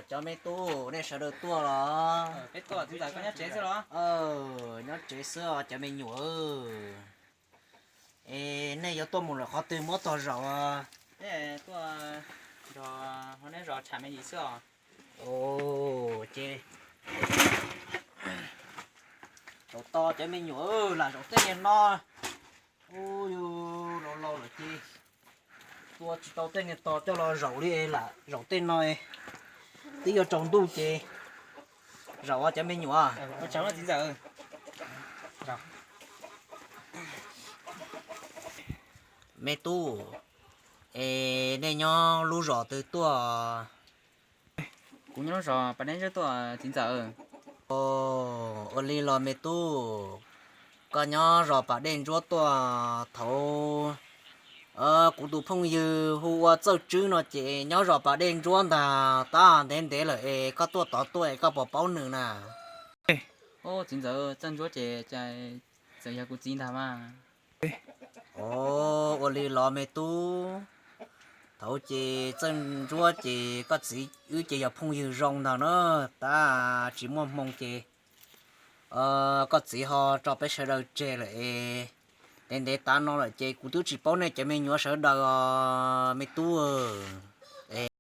Cov me tub, nej sawv daws tuaj los? Nyob tsev xwb os cov me nyuam. Es nej yuav tuaj mus lawm qhov twg muab tog zaum? Tuaj nrog neb zos tsham me ntsis xwb os. Ces zaum tog cov me nyuam, lam zaum tej niag no. Ub, yus laus laus lawm ces tua tsis tau tej niag tog coj los zaum li, lam zaum tej no twb yuav tsaus ntuj ces zaum os cov me nyuam. Me tub, es nej nyob lub zos twg tuaj? Kuv nyob zos Pas Dej Ntsuab tuaj txiv ntxawm. Ua li los me tub, koj nyob zos Pas Dej Ntsuab tuaj. Thaum kuv tus phooj ywg hu ua Txawj Tswb no ces nyob zos Pas Dej Ntsuab ntag, tab ntev ntev lawm es koj tuaj tod tuaj es koj puas paub nws na? Txiv ntxawm, Txawj Ntsuab ces txawm yog kuv txiv ntag mas. Ua li los me tub, thaum ces Txawj Ntsuab ces koj txiv wb ces yog phooj ywg zoo ntag na, tab tsis muaj hmoo ces koj txiv ho tso peb sawv daws tseg lawm es ntev ntev tav no lawm ces kuv twb tsis paub nej cov me nyuam sawv daws os me tub.